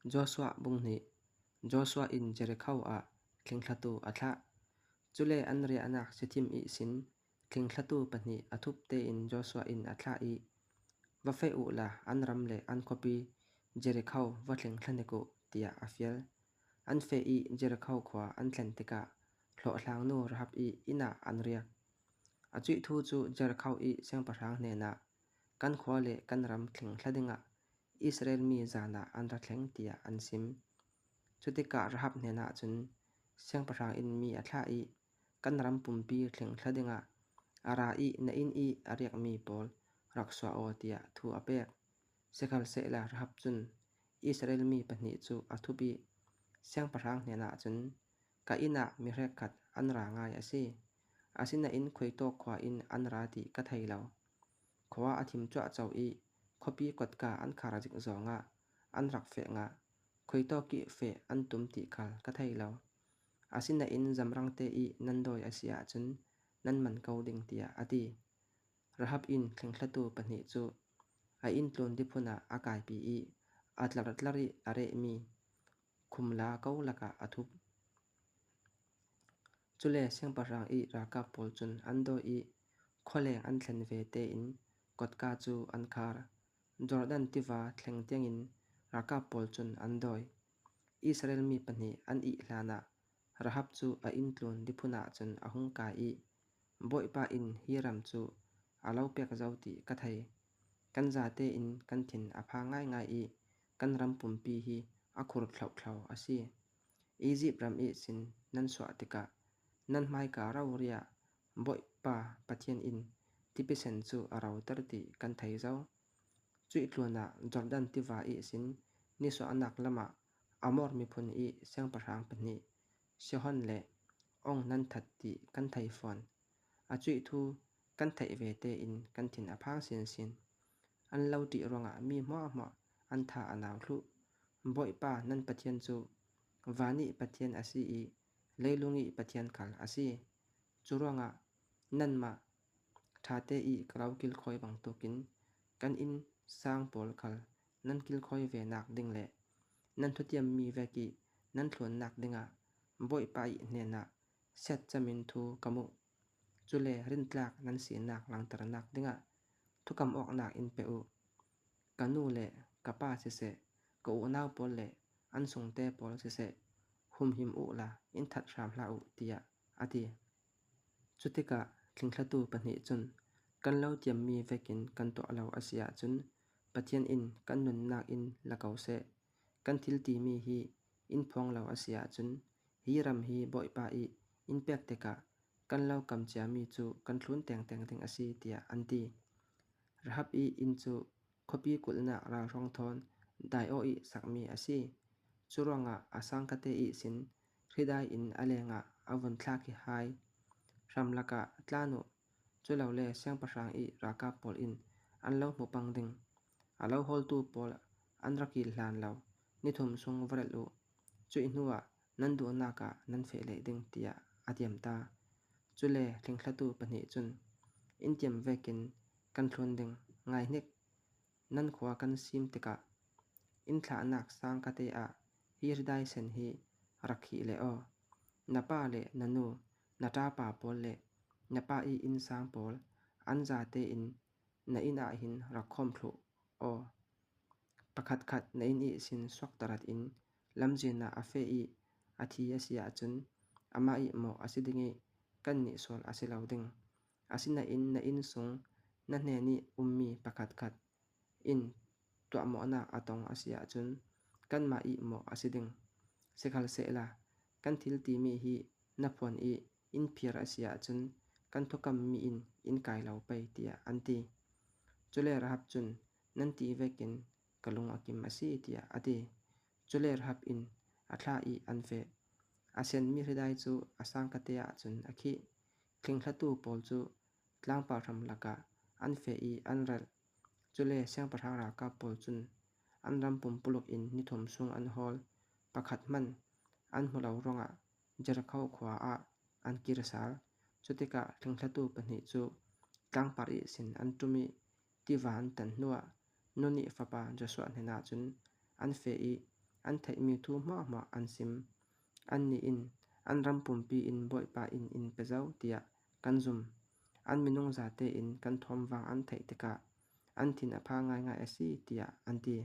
Joshua bung nih Joshua inn Jerikho ah thlingthlatu a thlah. Cule an riahnak Shittim ihsin thlingthlatu pahnih a thup tein Joshua inn a thlah i, Va feh u law an ram le an khuapi Jerikho va thlingthla hnik u, tiah a fial. An feh i Jerikho khua an thlen tikah hlawhhlangnu Rahab i inn ah an riak. A cuihthu cu Jerikho i siangpahrang hnenah kan khua le kan ram thlingthla dingah Israel mi zan ah an ra thleng tiah an sim. Cutikah Rahab hnenah cun siangpahrang in mi a thlah i kan ram pumpi thlingthla dingah a ra i na inn i a riakmi pawl rak suah aw tiah thu a pek. Sikhalsehla Rahab cun Israel mi pahnih cu a thup i siangpahrang hnenah cun ka inn ah mi hrekkhat an ra ngai a si. Asinain khuaitawk khua in an ra ti ka thei lo. Khua a thim cuahco i khuapi kotka an khar zik zongah an rak feh ngah. Khuaitawk i feh an tum ti khal ka thei lo. Asinain zamrangte i nan dawi a si ahcun nan man ko ding tiah a ti. Rahab inn thlengthlatu pahnih cu a inn tlun diphun ah a kaipi i a tlar i a rehmi khumla ko lakah a thup. Cule siangpahrang i ralkap pawl cun an dawi i khualeng an thlen ve tein kotka cu an khar. Jordan tiva thleng tiangin ralkap pawl cun an dawi. Israel mi pahnih an ih hlanah Rahab cu a inn tlun diphun ah cun a hung kai i Bawipa in hi ram cu a lo pek zau ti ka thei. Kan zate in kan thin a phang ngaingai i kan ram pumpi hi a khur thlauhthlau a si. Izipt ram i sin nan suah tikah nan hmaika rori ah Bawipa Pathian in tipisen cu a roter ti kan thei zau. Cuih tluan ah Jordan tiva ihsin nisuahnak lam ah Amor miphun i siangpahrang pahnih Sihon le Og nan that ti kan thei fawn. A cuihthu kan theih ve tein kan thin a phang sinsin. An lo ṭih ruangah mi hmuahhmuah an tha a nau thluh. Bawipa nan Pathian cu van i Pathian a si i leilung i Pathian khal a si. Cu ruangah nanmah ṭhate i ka lo kilkhawi bantukin kan inn sang pawl khal nan kilkhawi ve nak ding le nan thutiammi vek i nan thluannak dingah Bawipa i hnenah siatcam in thu ka muh. Cule rintlak nan sinak langhternak dingah thukam awknak in pe u. Ka nu le ka pa siseh, ka unau pawl le an sungte pawl siseh, humhim u la in that hram hlah u, tiah a ti. Cutikah thlingthlatu pahnih cun kan lo tiammi vekin kan tuah lo a si ahcun Pathian in kan nunnak in la ko seh. Kan thil timi hi in phuang lo a si ahcun hi ram hi Bawipa i in pek tikah kan lo kam ciami cu kan thlun tengteng ding a si tiah an ti. Rahab i inn cu khuapi kulhnak ralhruang thawn dai-aw i sakmi a si. Curuangah a sangkate ihsin hridai in a lengah a vun thlak i hai. Hramlak ah tlan u, culole siangpahrang i ralkap pawl in an lo hmu pang ding. A lo hawltu pawl an rak kil hlan lo nithum sung va relh u. Cuih hnuah nan duhnak ah nan feh leh ding tiah a tiam ta. Cule hlinghlatu pahnih cun inn tiam vekin kan thlun ding ngai hnik. Nan khua kan sim tikah inn thlahnak sang kate ah hi ridai sen hi rak khih le aw. Na pa le na nu, na ṭapa pawl le na pa i inn sang pawl an zate in na inn ah hin rak khawm thluh aw. Pakhatkhat na inn ihsin suaktarat in lamzin ah a feh i a thi a si ahcun amah ih mawh a si ding i kannih sual a si lo ding. Asinain na inn sung na hnen i ummi pakhatkhat in tuahmawhnak a tong a si ahcun kanmah ih mawh a si ding. Sikhalsehla kan thil timi hi na phuan i inn phir a si ahcun kan thukammi in inn kai lo pei tiah an ti. Cule Rahab cun nan ti vekin ka lung a kim a si tiah a ti. Cule Rahab in a thlah i an feh. A senmi hridai cu a sangkate ah cun a khih. Thlinghlatu pawl cu tlangpar hram lakah an feh i an ralh. Cule siangpahrang ralkap pawl cun an ram pumpuluk in nithum sung an hawl. Pakhat hmanh an hmu lo ruangah Jerikho khua ah an kir sal. Cutikah hlinghlatu pahnih cu tlangpar ihsin an ṭum i tiva an tan hnuah Nun nih fapa Joshua hnenah cun an feh i an theihmi thu hmuahhmuah an sim. Annih in an ram pumpi in Bawipa inn in pe zau tiah kan zumh. An minung zate in kan thawngvang an theih tikah an thin a phang ngaingai a si, tiah an ti.